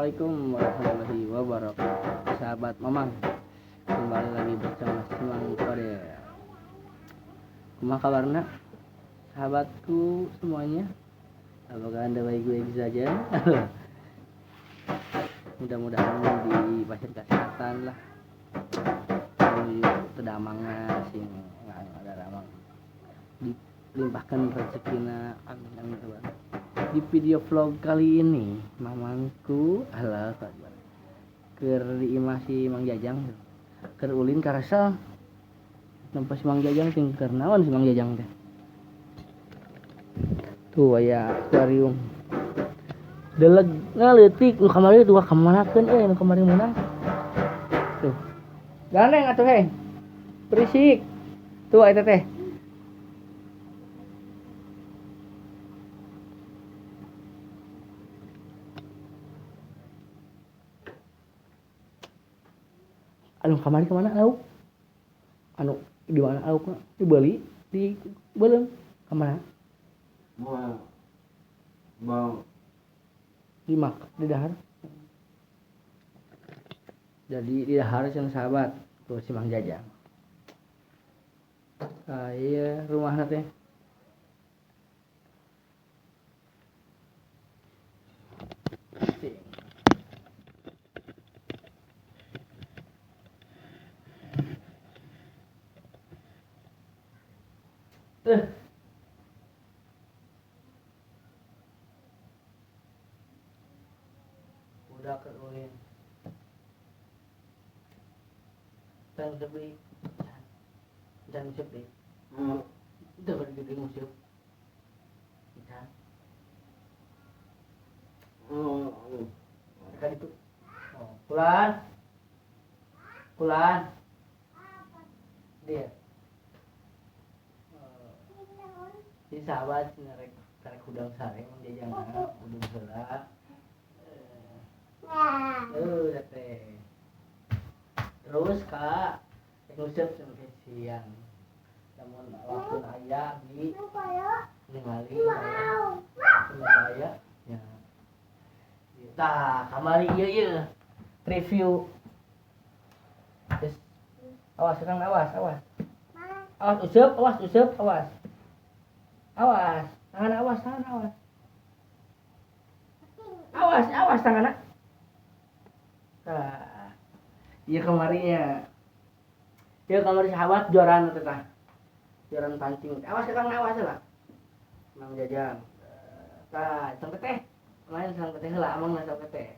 Assalamualaikum warahmatullahi wabarakatuh. Sahabat Mamang, kembali lagi bersama Simang Kode. Kumaha kabarna sahabatku semuanya? Apakah Anda baik-baik saja? Mudah-mudahan di pasir kesehatan lah. Tedamangna sing ada ramang. Dilimpahkan rezekina, amin amin ya. Di video vlog kali ini mamangku alah akbar keur di imah si Mang Jajang keur ulin karasa nempo si Mang Jajang ting keur naon si Mang Jajang teh tuh aya akuarium deleg ngaleutik nu kamari dua kamanakeun euy nu kamari meunang tuh gandeng atuh heh berisik tuh eta teh. Anu kamari kemana lauk? Anu di mana laukna? Dibeli di beuleum kemana? Mau di mak di dahar. Jadi di dahar jeung sahabat tuh si Mang Jajang. Ah iya rumahna teh. Udah keulin. Tang sepi. Jangan sepi. Itu kan gede musuh. Ikan. Ikan itu. Oh, Kulan. Kulan. Dia. Jadi sahabat rek rek hudang sareng jajangna udung heula. Teh. Terus Kak, rek nguseup sampai siang. Namun waktu aya di ningali sama saya ya. Tah, kamari ieu ieu review. Terus, awas Kang, awas, awas. Awas useup, awas useup, awas. Awas, tangan awas, tangan awas. Awas, awas tangan. Nah, iya kemarinya. Iya kamari sahabat joran teh tah. Joran pancing. Awas Kang, awas lah. Mang Jajang. Tah, sang teteh. Main sang teteh heula, amang sang teteh.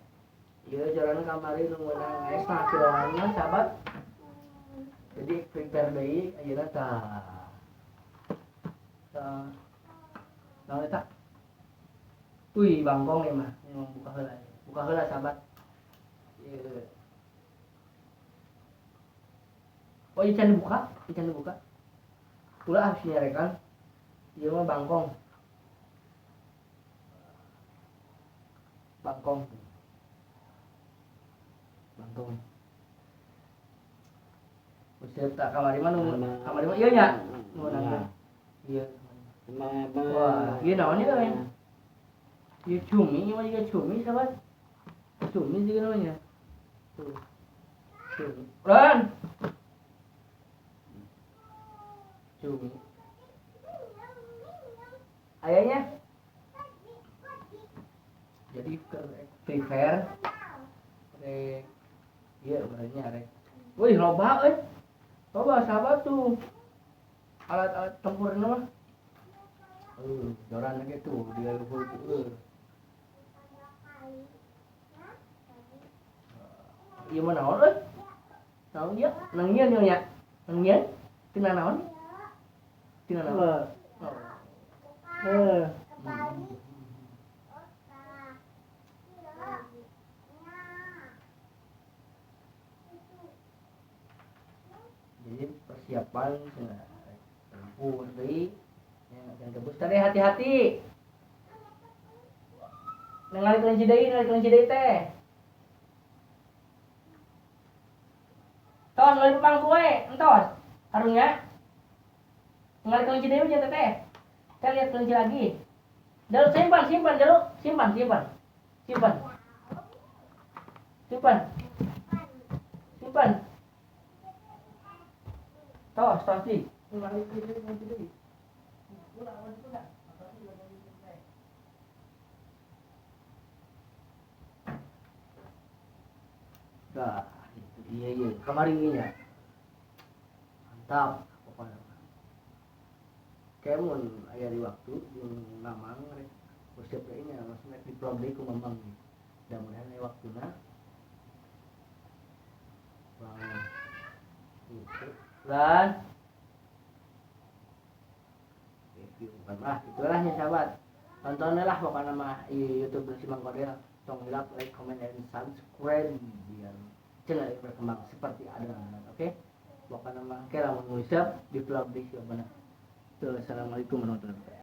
Iya joran kamari nu meunang aya setengah kiloan mah sahabat. Jadi prepare deui ayeuna tah. Tah. Naon eta? Wih, bangkong ya mah. Memang buka heula. Buka heula sahabat. Ieu. Oh, ican dibuka, ican dibuka. Ulah harus nyarekan. Ieu mah bangkong. Bangkong. Bangkong. Useup tak kamari mah nu kamari mah ieu nya. Nu meunang. Ieu. Wah, ieu naon ieu men? Ieu cumi, ieu mah juga cumi sahabat. Cumi juga namanya. Tuh. Cumi. Ron. Cumi. Ayahnya. Jadi prepare rek ieu merenya rek. Wih, loba euy. Loba sahabat tuh. Alat-alat tempurna mah. Joran lagi tuh dia luhur tuh. Ieu mah naon euy? Naon ieu? Nang ieu nya. Nang ieu? Tina naon? Tina naon? Jadi persiapan cenah tempur deui. Jangan tebus tadi, hati-hati. Ningali kelinci deui teh. Tos euy pangku we, entos. Karunya. Ningali kelinci deui nya teh. Kita lihat kelinci lagi. Jaluk simpan, simpan, jaluk, simpan, simpan. Simpan. Simpan. Simpan. Tos, tos di. Nah, itu iya iya kamari nya. Mantap pokoknya. Kayak mun aya di waktu jeung Mamang rek resep deui nya, maksudnya di vlog deui ku Mamang nih. Mudah-mudahan aya waktuna. Wah. Gitu. Dan review bukan lah, itulah nya sahabat. Tontonnya lah pokoknya mah YouTube si Mang Kodel. Tong hilap like, comment, and subscribe biar channel ini berkembang seperti ada. Oke? Pokoknya mah kayak lamun ngusap di vlog di siapa. Assalamualaikum warahmatullahi wabarakatuh.